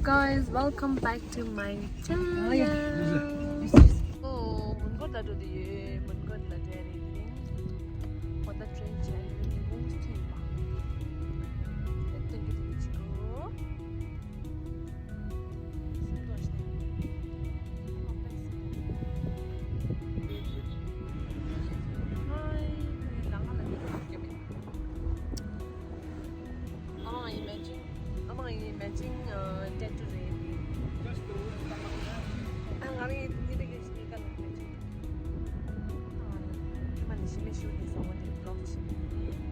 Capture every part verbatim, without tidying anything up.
Guys, welcome back to my channel. Oh, མོན་གྷོ་ལ་འགྲོ་དུས་ཡོད། མོན་གྷོ་ལ་འགྲོ་རེད། ཁོ་ད་ཊེན་ཆེན་གྱི་མོང་སུ་ཡོད་པ། ད་ཏན་གི་ཏན་གི་ཆི་གོ། Hi, ང་ལ་ཨ་མ་ཡི་matching, ཨ་མ་ཡི་matching tattoo རེད། ཨ་ང་རང་ཡི་འདི་རིགས་ཀྱི་སྙིང་ག་ལ་matching། ཨ་མ་ནི་ཞི་མི་ཞུ་དེ་སོང་བ་དེ་vlog བྱེད་ཀྱི་ཡིན།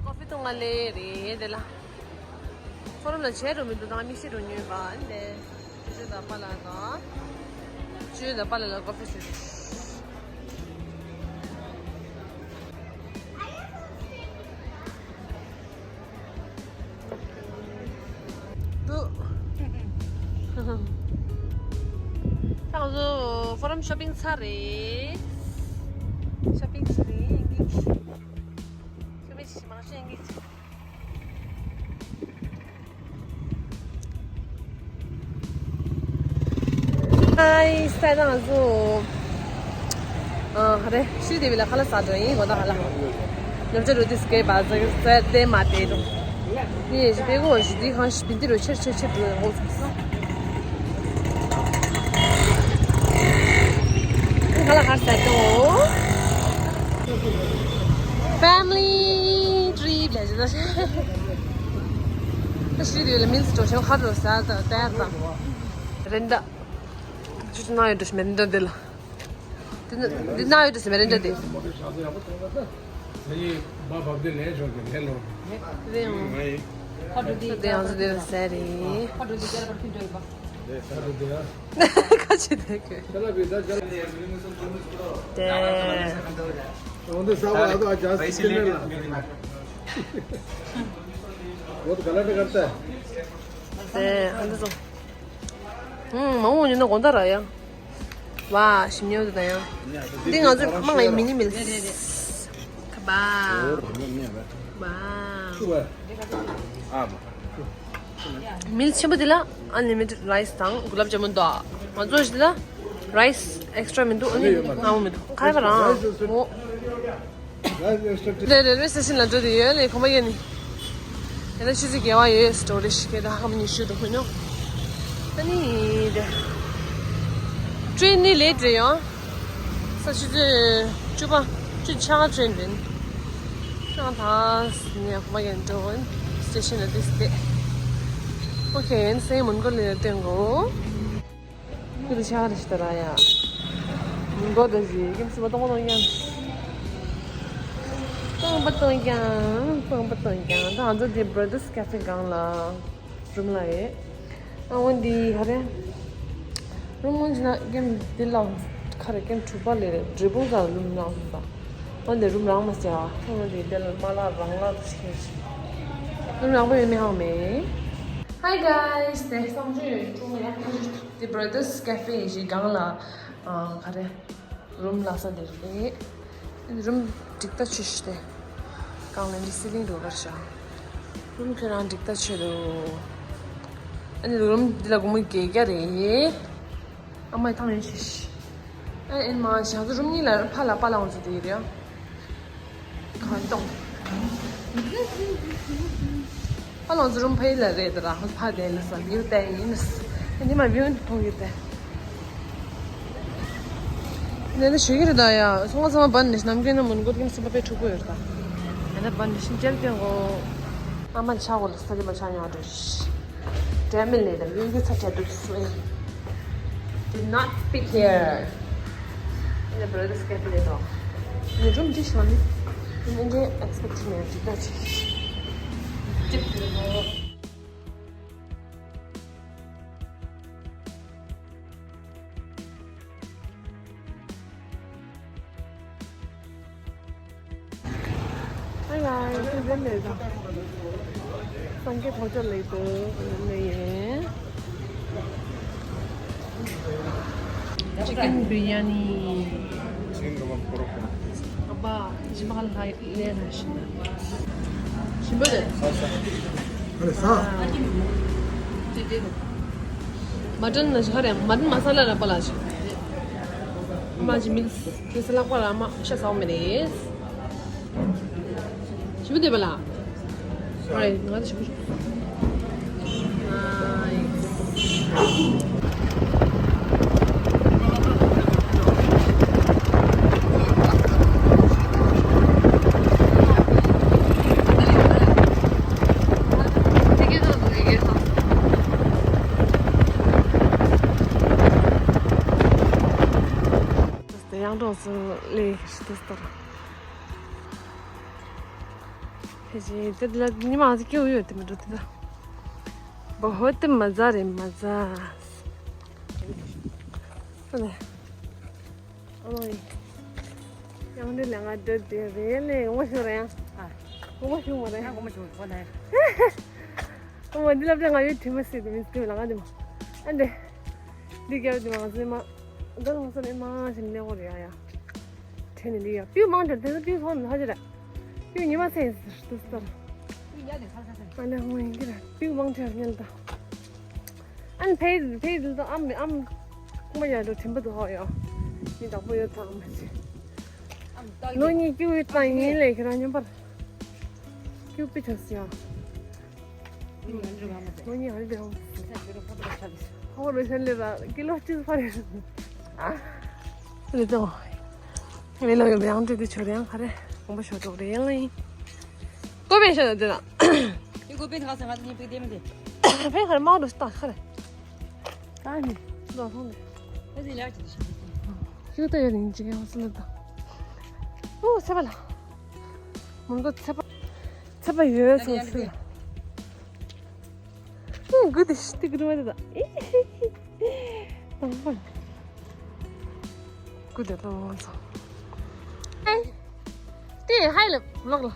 ཀོ་ཧྥི་འཐུང་ག་སླེབས་རེད་དེ་ལ། ཁོ་རང་ལ་བྱས་འགྲོ་མི་འདུག་ད་ང་མིག་ཤེལ་འགྲོ་ཉོས་པ་འདི། ཅུ་ཅུ་དང་པཱ་ལགས་དང་། ཅུ་ཅུ་དང་པཱ་ལགས་ལ་ཀོ་ཧྥི་ཞུ། འདུག་ད་ང་ཚོ་ཧྥོ་རམ་ཤོ་པིང་ཚར་རེད། ཤོ་པིང་བྱས་རེད། ཤོ་པིང་བྱས་མང་ཤོས་ཡིན་གྱི། ཧའི། ས་ཡ་ང་ཚོ། ཨ་ཧ་རེ། ཤུ་དེ་བི་ལ་ཁ་ལག་ཟ་འགྲོ་ཡིན། གོ་ད་ཧ་ལ། ནམ་ཅ་རུ་དིས་ཀེ་བ་ཟ་ཟ་དེ་མ་དེ་རུ། ཡེ་ཞི་པེ་གོ་ཞི་དི་ཁང་ཞི་པིན་དི་རུ་ཆེར་ཆེར་ཆེར་འགྲོ་ཡོང་གོ། ཁ་ལག་ཧར་ཟ་འགྲོ། Family trip ལས་ཇི་ལྟར། ད་ཤི་དུས་ལ་མིན་སི་འགྲོ་ཤོག་ཁ་འགྲོ་ཟ་ད་ཏའི་ད། རེན་ད། ཅུ་ཅུ་ན་ཡོད་འགྲོ་ཤི་མེ་རེན་ད་དེ་ལ། དེ་ན་དེ་ན་ཡོད་འགྲོ་ཤི་མེ་རེན་ད་དེ། རེད་ཡང་། ཁ་འགྲོ་དེ་ཡང་སུ་དེ་ལ་ཟ་རེད། ཁ་ཆེ་དེ་གི། དེ། बहुत गलत करता है। དེ་ཨ་འདི་ཚོ། ཧུམ། མ་འོངས་ཉིན་ན་དགོང་དག་ར་ཡ། ཝ། ཞིམ་ཉམས་དེ་ད་ཡ། འདི་ང་ཚོའི་ཨ་མ་ང་ཡི་མི་ནི་མིལ། ཁ་བ། ཝ། མིལ་ཆེན་པོ་འདི་ལ་unlimited rice དང་གུ་ལབ་ཇ་མུན་འདུག་ང་ཚོ་འདི་ལ་rice extra མི་འདུག་ཨ་ནི་མངར་མོ་མི་འདུག་ཁ་ཡ་ག་རང་། འོ། རེ་རེ་རེ་སི་ཊེ་ཤན་ལ་འགྲོ་དུས་ཡོད་ལེ་ཁོ་མ་ཡོད་ནི། ཡ་ད་ཆུ་ཚོད་བརྒྱད་པ་ཡོད་སི་ཊོ་རེ་ཞིག་གི་ད་ཧ་མ་ཉི་ཤུ་དུ་མི་ནོ། ཨ་ནི་དེ། ཊེན་ནི་ལེ་ཊི་རེད་ཡོང་། ས་ཆུ་ཚོད་བཅུ་པ་བཅུ་ཆ་ག་ཊེན་རེད། ཁྱོད་ད་ནས་ཁོ་མ་ཡོད་འགྲོ་སི་ཊེ་ཤན་ལ་དེ་སི་ཏེ། ཨོ་ཁེ་ཨན་སེ་མོན་གོ་ལི་ལ་སྟོན་གོ། ཀུ་རུ་ཆ་རེ་ཤི་ད་ར་ཡ། མགོ་ད་ཞི་ཀེམ་སི་མ་ཏོང་པ་ཏོང་ཀྱང་། ཏོང་པ་ཏོང་ཀྱང་། ཏོང་པ་ཏོང་ཀྱང་། ད་ང་ཚོ་དེ་བྷར་དར་སི་ཀེ་ཕེ་སྒང་ལ་རུམ་ལ་ཡོད། ཨ་འོན་ཏེ་ཧ་རེ། རུམ་ངོ་ཅི་ན་ཀེམ་དེ་ལ་ཁ་རེ་ཀེམ་དྲུག་པ་ལས་རེ་འབྲས་སྤུངས་ས་རུམ་ནང་སོང་ད། འོན་ཏེ་རུམ་རང་མ་ཟེར་བ། འོན་ཏེ་དེ་ལ་མ་ལ་རང་ལ་ཆེ། རུམ་རང་པོ་ཡོད་མི་ཧང་མེ། Hi guys, དེ་སང་ཆུ་ཡོད་ཀྲུང་ཡ། དེ་བྷར་དར་སི་ཀེ་ཕེ་ཞིག་སྒང་ལ་ཨ་ག་རེ་རུམ་ལ་ས་དེ་རེད། རུམ་འགྲིག་ད་ཆུ་ཞིག་སྟེ། སྒང་ལ་འདི་སི་ལིང་རུ་བར་ཤ། རུམ་ཁྱོད་རང་འགྲིག་ད་ཆེ་རུ། ཨ་ནི་རུམ་འདི་ལ་སྒོར་མོ་བརྒྱད་བརྒྱ་རེད། ཨ་མའི་ཐང་ཡོད་ཤི་ཤི། ཨ་ཨེན་མ་ཞག་ཚོ་རུམ་གཉིས་ལ་ཕ་ལ་པ་ལ་འོང་ཚོ་དེ་རེད། གང་གཏོང་། ཨ་ལོ་ཛི་རུམ་ཕའི་ལ་རེད་དེ་ར་ཧོ་ཕ་དེ་ལ་ས་བིའུ་ཏའི་ཡིན་ནི་མ་བིའུ་མཐོང་གི་ཏེ། ནས་ནི་ཞུ་གི་རེད་ད་ཡ། སོང་ང་ཚང་མ་བན་ནི་ནམ་རྒྱུན་ནི་མུན་གོ་ཐིམ་སི་པ་པའི་ཕྲུ་གུ་ཡོད་ད། ཡ་ད་བན་ནི་ཤིན་ཅལ་ཀྱང་གོ། ཨ་མ་ཆ་གོ་ལ་ས་ལི་མ་ཆ་ཉོ་འགྲོ་ཤི། Damn it, later. You, you touch it, it's sweet. Did not speak here. In the brother's cafe, though. In the room, just one. In the expecting me to touch. Tip. རེད་ལས་ད། སངས་རྒྱས་ཐོག་ཅོག་ལེགས་འདུག་ལས་ཡིན། Chicken biryani. Chicken kebab pork kebab. ཨ་ཕ་ཞིམ་པ་ལ་ལས་ན་ཞིམ་པ་རེད། ཨ་རེ་ས། མ་ཊན་ན་ཞིག་ཧ་རེ་མ་ཊན་མ་ས་ལ་ར་པ་ལ་ཞིག་ཨ་མ་ཅི་མིག་སི་དེ་ས་ལག་པ་ར་མ་ཤ་ཟ་བ་མེད་རེད། ཞིམ་པོ་འདུག་པ་ལགས། ཨ་ང་ཚོ་ཞིམ་པོ་ཞིམ་པོ། དེ་ཡང་གྲོང་སུ་ལས་ཤི་ཏུ་སྟོར། ཕལ་ཆེར་དེ་ལ་ཉི་མ་ཟིག་སྐྱེ་བོ་ཡོད་དེ་མི་འགྲོ་དེ་ད། བོ་ཧོ་དེ་མ་ཟ་རེད་མ་ཟ། ཨ་ལེ། ཨ་མ་ཡིན། ཡང་འདི་ལ་ང་འདོད་དེ་རེད་ལེ་ངོ་ཤུ་རེད་ཡང་། ཨ། ངོ་ཤུ་མ་རེད། ཨ་ངོ་ཤུ་མ་རེད། ཨ་མ་འདི་ལབ་དེ་ང་ཡོད་དྲི་མ་སྲིད་དེ་མི་སྲིད་ལ་ང་འདི་མ། ཨ་འདི། འདི་རྒྱབ་དེ་མ་ཟིན་མ། འདི་ལ་ང་ས་ནས་མ་ཞིམ་ནས་འོ་རེད་ཡ་ཡ། དྲན་ནས་འདི་ཡ། པིའུ་མང་དྲན་དེ་ཚོ་པིའུ་ཚོང་ནས་ཧ་ཅི་རེད། པིའུ་ཉི་མ་སེ་ཟེར་དུ་སྟར། ཨ་ལེ་ཧོ་ཡིན་གྱི་རེད། པིའུ་མང་དྲན་ཉལ་ད། ཨན་ཕེ་ཕེ་དུ་ཨམ་ཨམ་ཀུ་མ་ཡ་རུ་ཐིམ་པ་དུ་ཧོ་ཡོ། མི་དག་པོ་ཡོད་ཐང་མ་ཆེ། ལོ་གཉིས་ཀྱུ་ཡོད་ཏང་ཡིན་ལེ་ཁྱེད་རང་མཉམ་པར། ཀྱུ་པི་ཆོ་སི་ཡ། ལོ་གཉིས་ཨ་རི་དེ་ཧོ། ཧོ་རུ་ཤན་ལེ་ར་ཀི་ལོ་ཅི་ཕ་རེ། ཨ། ལེ་དོ། ལེ་ལོ་ཡོད་ཡང་དེ་དེ་ཆོ་རེ་ཡང་ཁ་རེ། གོང་པ་ཤོ་ཏོག་རེ་ཡང་ལེ། ཀོ་པེ་ཤོ་ཏོག་དེ་ན། ཡི་ཀོ་པེ་ཁ་སང་ང་ནི་པི་དེ་མི་དེ། ཕེ་ཁ་རེ་མ་རུ་སྟ་ཁ་རེ། ད་ནི། ལོ་ཧོང་ནི། ཨ་ཟི་ལ་ཅི་ཤི། ཤུ་ཏ་ཡ་ནི་ཅི་གེ་ཧོ་སི་ནི་ད། ཨོ་ཚེ་པ་ལ། མོན་གོ་ཚེ་པ། ཚེ་པ་ཡོད་སོང་སི། ཨེ་གུ་དི་ཤི་ཏི་གུ་དི་མ་དི་ད། ཨེ་ཧི་ཧི། དང་པོ། གུ་དི་ལོ་ང་ཚོ། ཨེ། ཏི་ཧའི་ལ་ལོག་ལ།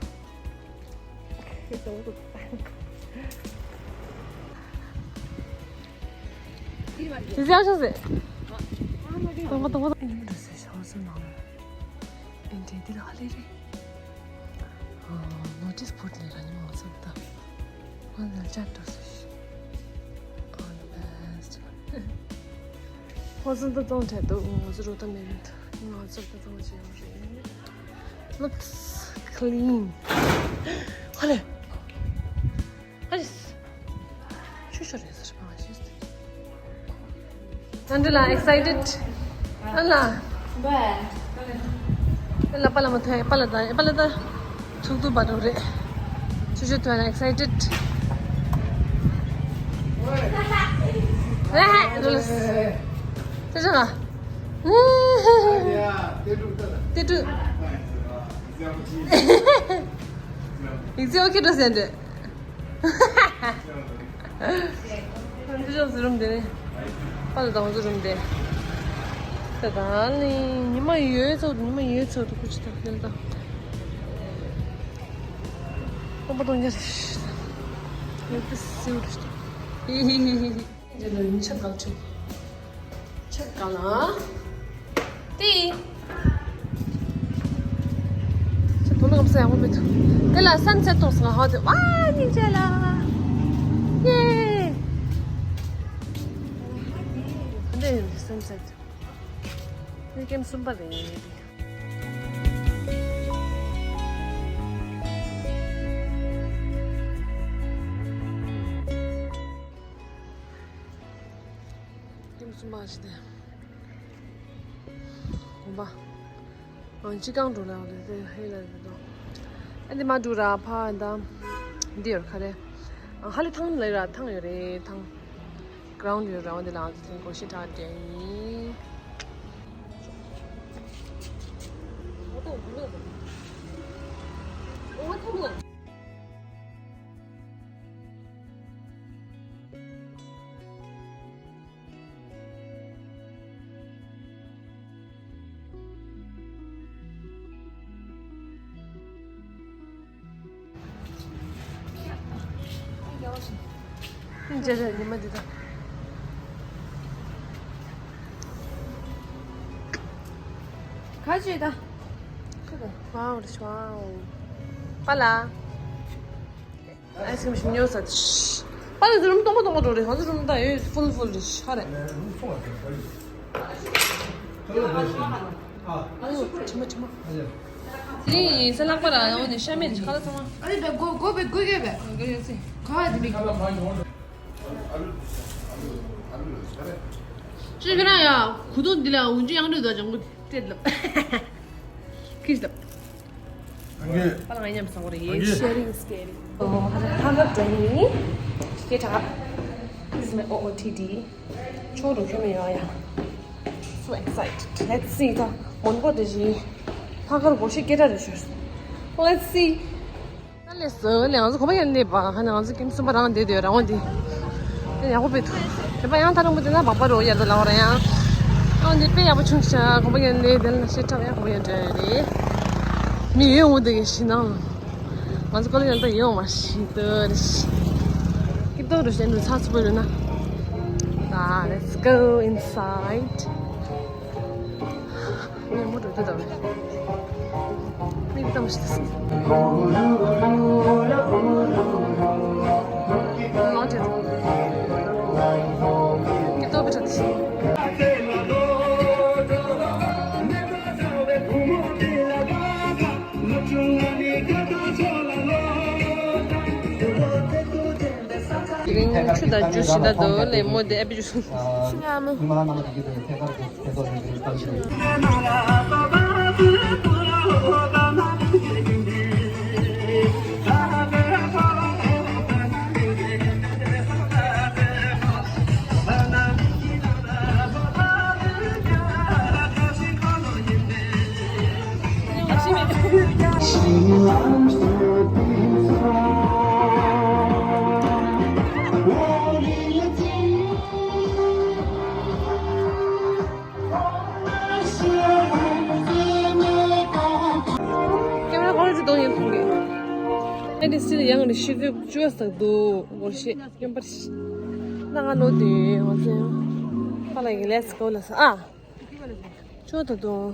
ཟི་ཟི་ཨ་ཤོ་ཟི། དང་པོ་དང་པོ་དང་། ཨེ་འདི་ཟི་ཤོ་ཟི་ནང་། ཨེ་འདི་འདི་ལ་ཧ་ལས་རེད། ནོ་ཊིས་བོར་ཌི་ལ་ར་ཉི་མ་ཚོ་ད། ང་ལ་ཅག་འགྲོ་སོང་ཤི། All the best. ཧོ་སུན་ཏོ་ཏོང་ཐད་དུ་ང་ཚོ་རོ་ཏ་མེ་རིན་ཏུ་ང་ཚོ་ཏོ་ཏོང་ཅི་ཡོང་རེད། Looks clean. ཧ་ལས། ཨ་ལིས། ཆུ་ཤོར་རེད་ཟེར་བ་ཞིག་ཨན་ཌི་ལ་excited. ཨ་ལ། ཨ་ལ་པ་ལ་མ་ཐོས་པ་ལ་ད་པ་ལ་ད། ཚུགས་ཐུབ་པ་འགྲོ་རེད། ཆུ་ཤོར་ཐོན་ན་excited. ཨ་ཧ་འགྲོ་ལ། ཆུ་ཤོར་ལ། ཏེ་ཏུ། ཡིག་ཚད་ཨོ་ཁེ་འགྲོ་ཟེར་འདྲ། འདི་ཅོག་ཟི་རུམ་དེ་ནི། པ་ལ་དང་ཟི་རུམ་དེ། ད་ད་ནི་ཉི་མ་ཡོད་ཚོད་ཉི་མ་ཡོད་ཚོད་དུ་ཁུ་ཆུ་ཐག་ཉལ་ད། ཁོང་པ་གཏོང་རྒྱུ་རེད། ཡོད་དུ་སིའུ་རེད། ཧི་ཧི་ཧི་ཧི། འདི་ལ་ཉིན་ཆ་འགའ་བྱུང་། ཆ་ག་ལ། ཏི། ཆ་དོ་ལོ་ངམ་ས་ཡང་མེད་དུ། དེ་ལ་སན་སེ་ཊི་མཐོང་སོང་ང་ཧོ་དེ་ཝ་སྙིང་རྗེ་ལ། ཡེ། འདི་ཡིན་སན་སེ་ཊི། འདི་ཀེམ་གསུམ་པ་རེད། ཀེམ་གསུམ་པ་ཞིག་དེ། གོམ་པ། ཨང་ཅི་གང་འགྲོ་ལ་རེད་དེ་ཧེ་ལ་རེད་དོ། ཨ་འདི་མ་འགྲོ་ར་ཕ་ཨ་འདམ། འདི་ཡོད་ཁ་རེ། ཨ་ཧ་ལེ་ཐང་ལ་ར་ཐང་ཡོད་རེད་ཐང་། གྷ་རའུན་ཌི་ཡོད་ར་འོ་འདི་ལ་ཨང་ཅི་ཐིང་གོ་ཤི་ཐ་དེ་ཡིན། ཉི་མ་འདི་དང་། ཁ་ཅིག་ད། ཁ་ད། ཝའོ་རེ་ཝའོ། པ་ལ། ཨའི་སི་ཀྲིམ་ཞིམ་ཉོ་ས་དེ། པ་ལ་ཟི་རུམ་སྟོང་པ་སྟོང་པ་འགྲོ་རེད། ཧང་ཟི་རུམ་ད་ཡོད་ཕུལ་ཕུལ་རེད་ཧ་རེད། ཨ་ཡོ་ཁྲི་མ་ཁྲི་མ། དེ་རིང་ས་ལྷག་པ་ར་ཡོང་ནས་ཤ་མེད་ཁ་ལ་ཚང་མ། ཨ་ལེ་བེ་གོ་གོ་བེ་གོ་གེ་བེ། གོ་ཡོད་སི། ག་དེ་མི་ཁ་ལ་མ་ཡོང་། ཅི་ག་ན་ཡ། གུ་དོ་འདི་ལ་འུན་ཅི་ཡང་འདྲི་ད་ཅང་གུ་ཏེ་ལབ། ཁིས་ལབ། ཨ་ནི། པ་ལ་ང་མཉམ་ཟ་བ་རེད། ཨ་ནི། Sharing is caring. ཨོ་ཧ་ཧ་ག་ཏྲེ་ནི། ཁེ་ཏྲ། This is my O O T D. ཆོག་འགྲོ་ཁྱོད་མི་ཡོང་ཡ། So excited. Let's see. ད་མོན་གྷོ་དེ་བཞིན་ལྷག་དཀར་སྒོར་གཞས་སྐད་གྲགས་རེད་ཤག Let's see. ད་ལས་སོ་ལས་ང་ཚོ་གོམ་པ་ཡན་ལས་པ་ཧ་ནི་ང་ཚོ་ཀེམ་གསུམ་པ་རང་བསྡད་དུས་རང་དབང་འདི། དེ་ཡག་པོ་དཔེ་འདུག་དེ་པ་ཡང་ཐ་རང་པོ་དེ་ན་བག་པ་རོ་ཡར་དུ་ལ་བ་ར་ཡང་། ཨང་འདི་དཔེ་ཡག་པོ་བྱུང་ཤག་གོམ་པ་ཡན་ལས་དེ་ལ་ཤེས་ཐབས་ཡག་པོ་ཡོད་འདྲ་རེད། མི་ཡོད་འོང་དེ་གི་ཤི་ནང་། ང་ཚོ་ཀོ་ལི་ཡང་ད་ཡོང་མ་ཤི་ཏོ་རེ་ཤི། ཀི་ཏོ་རུ་ཤན་དུ་ཚ་ཚུ་པོ་རུ་ན། ད་let's go inside. ངས་མོ་འགྲོ་དུས་ད་བས། མིག་གཏམ་ཞིག་ཏུ་སྲིད། ལོ་ཅེ། ཀི་ཏོ་བི་ཏྲ་ཏི་སྲིད། དེ་རིང་ཆུ་དང་ཇུས་ཞིག་ད་དོ་ལས་མོ་དེ་ཨེ་པི་ཇུས། ཤི་ང་མོ། ཀེམ་ར་གོང་ལ་གཏོང་ཡིན་ཕུང་གི། ཨེ་ནི་སི་ཡང་ནི་ཤི་ཚོད་བཅུ་བ་ཟག་འདུག་སྒོར་གཞས་སྨྱོན་པར་ཤི། ན་ང་ལོ་དེ་ང་ཚོ་ཡང་། པ་ལ་ཡི་let's go ལ་ས་ཨ། བཅུ་བ་ད་དུང་།